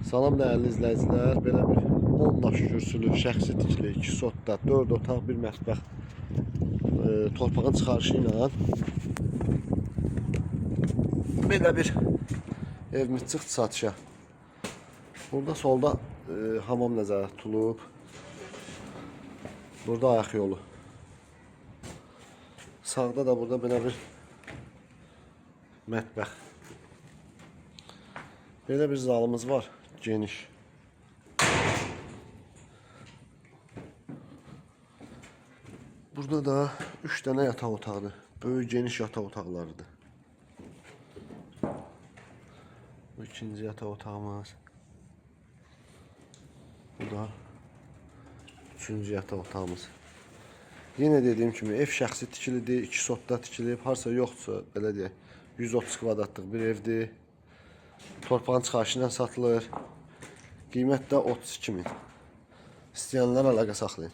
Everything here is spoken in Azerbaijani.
Salam dəyərli izləyicilər, belə bir 10 daş kürsülü, şəxsi tikili, 2 sotda, 4 otaq, bir mətbəx torpağın çıxarışı ilə belə bir evimiz çıxdı satışa. Burada solda hamam nəzərdə tutulub. Burada ayaq yolu. Sağda da burada belə bir mətbəx. Belə bir zalımız var, geniş. Burada da 3 dənə yataq otağıdır. Böyük geniş yataq otaqlarıdır. Bu ikinci yataq otağımız. Bu da üçüncü yataq otağımız. Yenə dediyim kimi ev şəxsi tikilidir, 2 sotda tikilib, harsa yoxdursa, belə deyək, 130 kvadratlıq bir evdir. Torpağın çıxarışı ilə satılır. Qiymət də 32 min. İstəyənlər əlaqə saxlayın.